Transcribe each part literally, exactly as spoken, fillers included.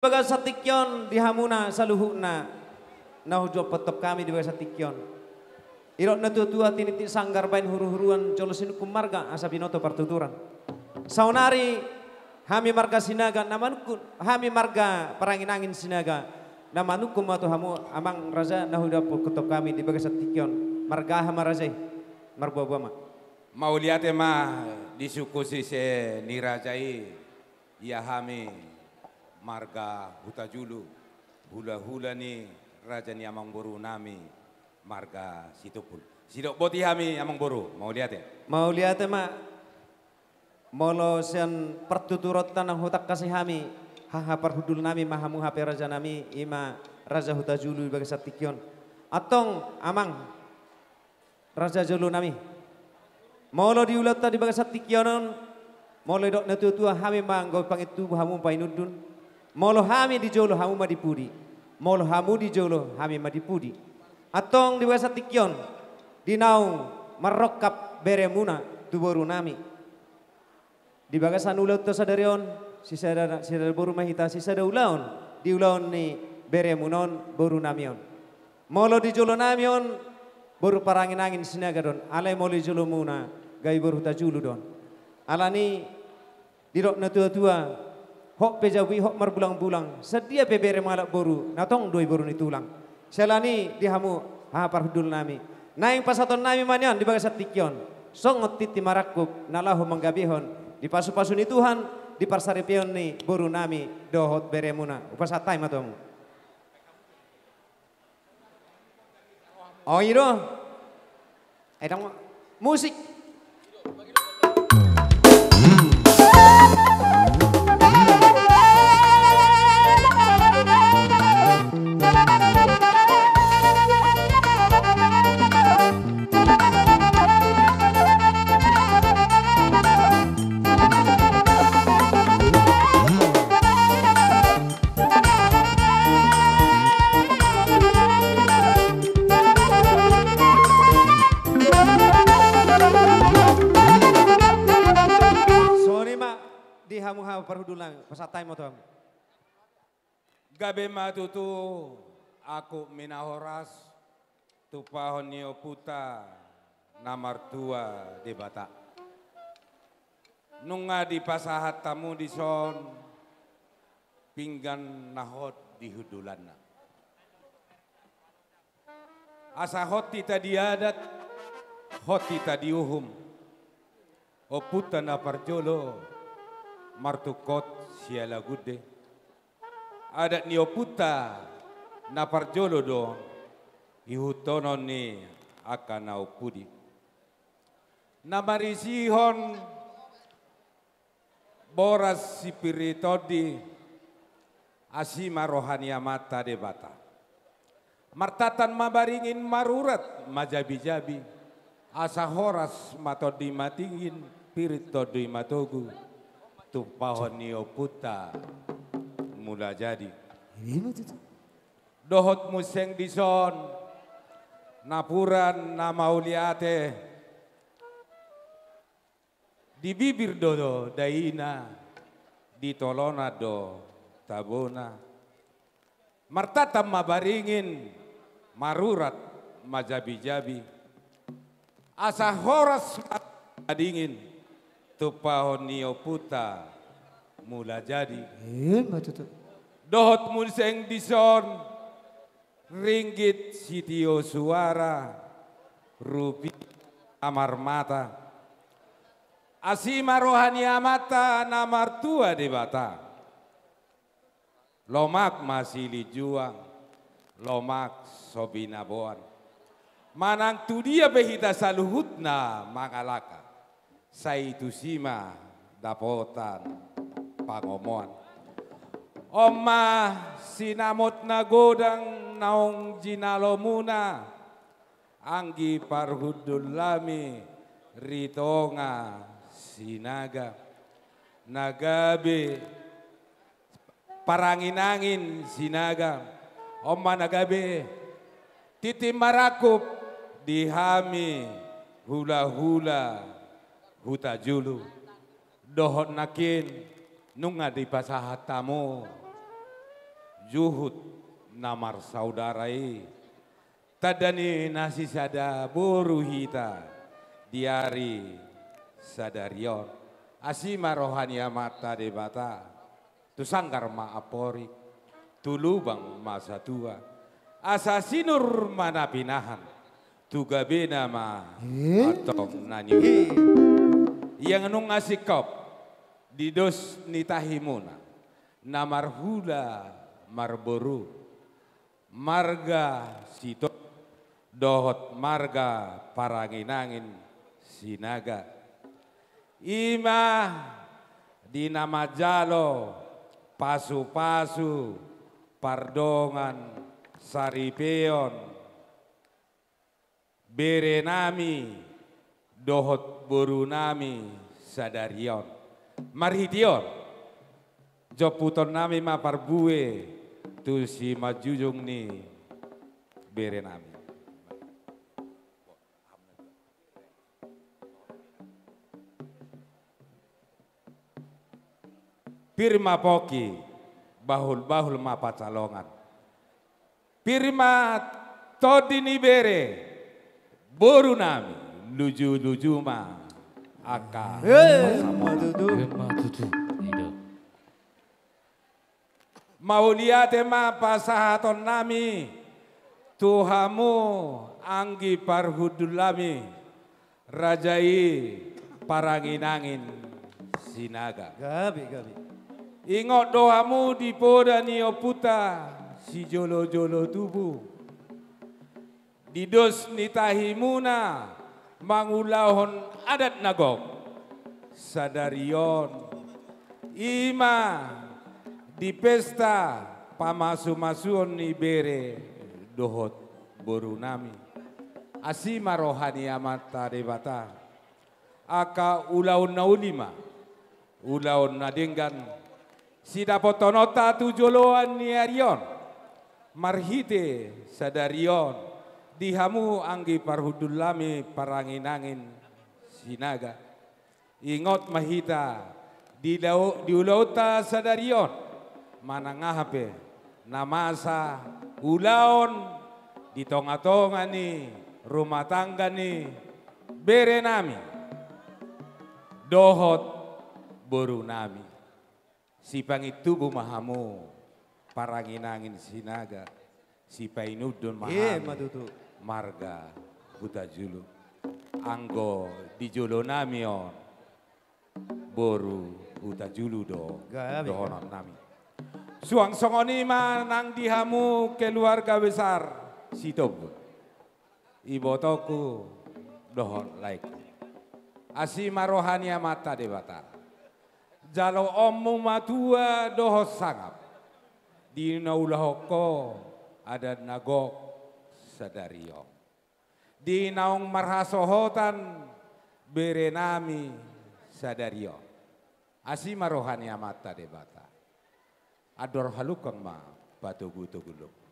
Bagasan tingki on di hamuna saluhutna na hujompot hami di bagasan tingki on. Didok na tua-tua, tinitip sanggar bahen huru-huruan, jolo sinungkun marga asa binoto partuturan. Saonari hami marga Sinaga na manungkun, hami marga Parangin-angin Sinaga na manungkun ma tu hamu amang raja na hujompot hami di bagasan tingki on. Marga aha ma raja i? Marboa-boa ma. Mauliate ma di sungkun sise ni raja i. Ia hami marga Hutajulu, hula-hula ni raja ni amangboru nami marga Sitompul. Sidok boti hami amangboru, mauliate. Mauliate ma. Molo sian partuturonta na hutangkasi hami, haha parhundul nami ma hamu hape raja nami, i ma raja Hutajulu di bagasan tingki on. Antong amang raja jolo nami. Molo di ulaonta di bagasan tingki on, molo didok na tua-tua, hami ma anggo pangintubu, hamu painundun. Molo hami di jolo, hamu ma di pudi. Molo hamu di jolo, hami ma di pudi. Antong di bagasan tingki on, di naung marrongkap beremuna tu boru nami. Di bagasan ulaonta sadari on, sisada, sisada boru ma hita, sisada ulaon, di ulaon ni beremuna on, boru nami on. Molo di jolo nami on, boru Parangin-angin Sinaga do on, alai molo di jolomuna, gabe boru Hutajulu do on. Alani, didok na tua-tua, hot pe jabu i hot marbulang-bulang, sadia pe bere mangalap boru, na tong do i boru ni tulang. Siala ni i di hamu haha parhundul nami, naeng pasahaton nami ma nian di bagasan tingki on songon tintin marangkup na laho manggabehon di pasu-pasu ni Tuhan, di parsaripeon ni boru nami dohot beremuna. Hupasahat hami ma tu hamu. Oi do. Edang musik. Songon i ma di hamu haha parhundul nami, pasahat hami ma tu hamu. Gabe ma tutu angkup ni na horas, tumpahon ni ompunta na martua Debata. Nunga dipasahat hamu dison pinggan na hot di hundulanna. Asa hot hita di adat, hot hita di uhum. Ompunta na parjolo martungkot sialagunde. Adat ni ompunta na parjolo do ihuthononna angka na umpudi. Na marisihon boras sipir ni tondi, asi ma roha ni Amanta Debata. Martantan ma baringin marurat ma jabi-jabi, asa horas ma tondi matingin, pir ni tondi matogu, tumpahon ni ompunta Mulajadi. Ima tutu. Dohot muse dison, napuran na mauliate, di bibir do daina, di tolonan do tabona. Martantan ma baringin, marurat ma jabi-jabi. Asa horas ma dingin, tumpahon ni ompunta Mulajadi. Ima tutu. Dohot muse dison, ringgit sitio suara, rupia na marmata. Asi ma roha ni Amanta na martua Debata. Lomak ma silinjuang, lomak so binaboan. Manang tu dia pe hita saluhutna mangalangka, sai tusi ma dapotan pangomoan. On ma sinamot na godang naung jinalomuna, anggi parhundul nami Ritonga Sinaga, na gabe Parangin-angin Sinaga, on ma na gabe tintin marangkup di hami hula-hula Hutajulu. Dohot nangkin nunga dipasahat hamu juhut na marsaudara i, tanda ni na sisada boru hita di ari sadari on. Asi ma roha ni Amanta Debata, tu sanggar ma amporik, tu lubang ma satua, asa sinur ma na pinahan, tu gabena ma antong na niula. Ia nunga singkop di dos ni tahimuna, na marhula marboru, marga Sito dohot marga Parangin-angin Sinaga. I ma di na manjalo pasu-pasu pardongan saripeon berenami dohot borunami sadari on. Marhite on, jomputonnami ma parbue tu simanjujung ni berenami. Pir ma pongki, bahul-bahul ma pansalongan. Pir ma tondi ni bere, borunami, luju-luju ma angka pasamotan. Emma tutu. Emma tutu. Ido. Mauliate ma pasahatonnami tu hamu anggi parhundulnami, raja i Parangin-angin Sinaga. Gabe, gabe. Ingot do hamu di poda ni ompunta sijolo-jolo tubu. Di dos ni tahimuna mangulahon adat na gok sadari on, i ma di pesta pamasu-masuon ni bere dohot borunami. Asi ma roha ni Amanta Debata. Angka ulaon na uli ma, ulaon na denggan, sidapothononta tu joloan ni ari on, marhite sadari on, di hamu anggi parhundulnami Parangin-angin Sinaga. Ingot ma hita di lau-, di ulaonta sadari on, manang aha pe na masa ulaon di tonga-tonga ni rumah tangga ni berenami dohot borunami. Sipangintubu ma hamu Parangin-angin Sinaga, sipainundun ma hami marga Hutajulu. Anggo di jolonami on, boru Hutajulu do dohononnami. Suang songon i ma nang di hamu keluarga besar Sitombul, ibotongku dohot laengku. Asi ma roha ni Amanta Debata. Jaloonmu ma tua dohot sangap di na ulahon ho adat na gok sadari on, di naung marhasohotan berenami sadari on. Asi ma roha ni Amanta Debata. Andor halungkang ma patogu-togu lombu,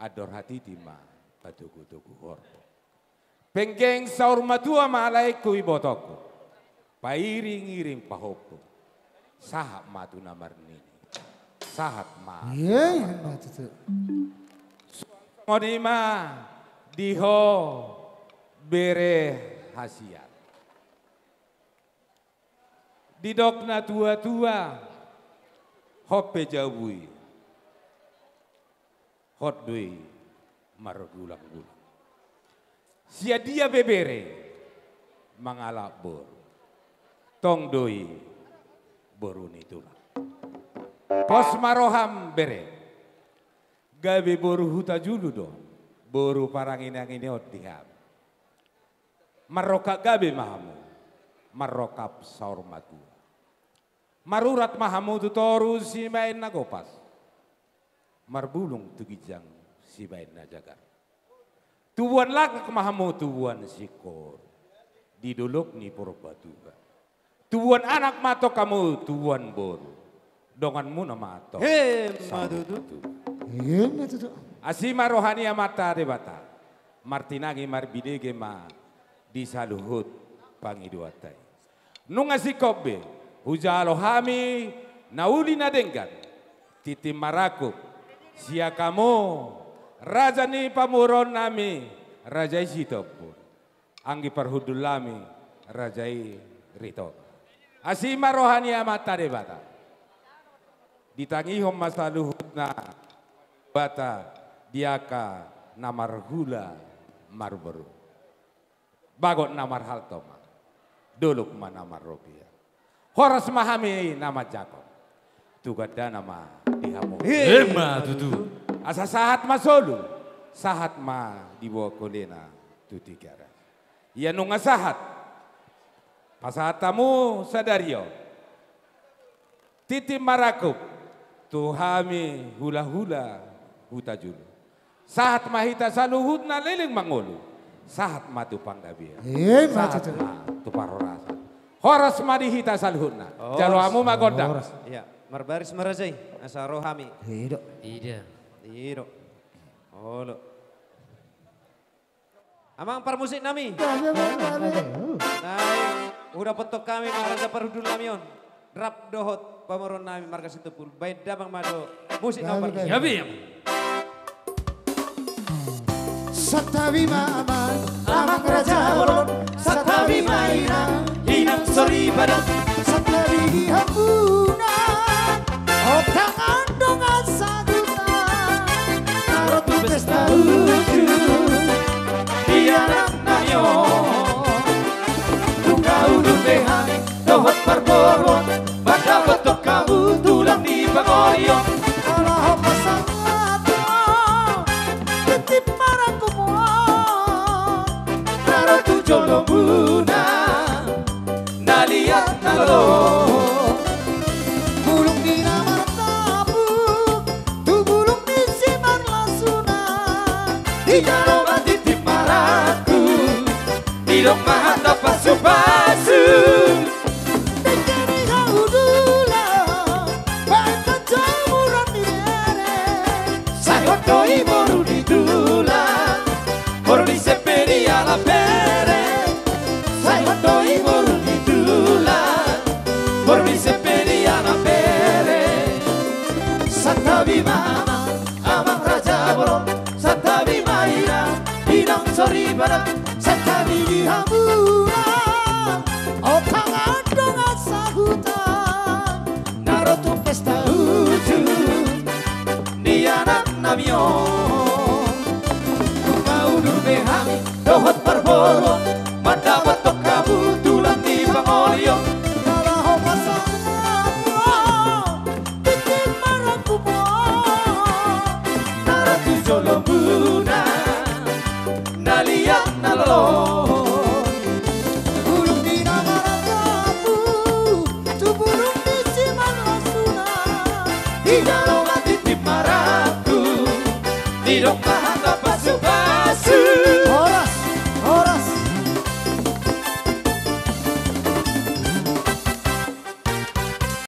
andor hatiti ma patogu-togu horbo. Penggeng saur matua ma laengku ibotongku, pairing-iring pahompu, sahat ma tu na marnini, sahat ma tu na marnono. Songon i ma di ho bere hasian. Didok na tua-tua, hot pe jabu i, hot do i margulang-gulang. Sian dia pe bere mangalap boru, tong do i boru ni tulang. Pos ma roham bere, gabe boru Hutajulu do boru Parangin-angin on di hami. Marrongkap gabe ma hamu, marrongkap saur matua. Marurat ma hamu tu toru sibaen na gopas, marbulung tu ginjang sibaen na jagar. Tubuan laklak ma hamu tubuan singkoru di dolok ni Purbatua. Tubuan anak ma antong hamu tubuan boru, donganmuna ma antong saur matua. Emma tutu. Asi ma roha ni Amanta Debata, martinangi marbinege ma di saluhut pangidoanta i. Nunga singkop be hujalo hami na uli na denggan, tintin marangkup Sian hamu, raja ni pamoruon nami, raja i Sitompul. Anggi parhundul nami, raja i Ritonga. Asi ma roha ni Amanta Debata. Ditangihon ma saluhutna Debata di angka na marhula marboru. Bagot na marhalto ma, dolok ma na marrobean. Horas ma hami na manjangkon. Tu gandana ma di hamu. Ima tutu. Asa sahat ma solu, sahat ma diboan holena tu Tigaras. Ia nunga sahat, pasahat hamu sadari on tintin marangkup tu hami hulahula Hutajulu. Sahat ma hita saluhutna leleng mangolu. Sahat ma tu panggabean. Ima tutu. Sahat ma tu parhorasan. Horas ma di hita saluhutna. Horas. Jalo hamu ma gondang. Horas. Ia, marbaris ma raja i, asa ro hami. Ida. Ida. Ida. Olo. Amang parmusik nami. Naeng hudapothon hami ma raja parhundul nami on. Rap dohot pamoruon nami marga Sitompul. Baen damang ma jo musik na parmusik. Gabe, gabe. Gabe, gabe. Santabi ma amang, amang raja bolon. Santabi ma inang, inang soripada. Santabi di hamuna. Ontangan dongan sahuta na ro tu pesta uju di anak nami on. Nunga udur be hami dohot parboruon mandapothon hamu tulang ni pangoli on. Ala ho pasahat ma tintin marangkup on na ro tu jolomuna. Na liat na lolo. Bulung ni na martapuk tu bulung ni simarlasuna. Dijalo ma tintin marangkup, didok ma hata pasupasu. Dengke ni hahundulan, baen ma jo muruon ni bere. Sai hot do i boru ni tulang, boru ni Sempe di Alap bere. Sai hot do i boru ni tulang, boru ni Sempe di Alap bere. Santabi ma amang, amang raja bolon. Santabi ma inang, inang soripada. Santabi di hamuna, ontangan dongan sahuta na ro tu pesta uju di anak nami on. Nunga udur be hami dohot parboruon mandapothon hamu tulang ni pangoli on. Ala ho pasahat ma tintin marangkup on na ro tu jolomuna. Na liat na lolo. Bulung ni na martapuk tu bulung ni simarlasuna. Dijalo ma tintin marangkup, didok ma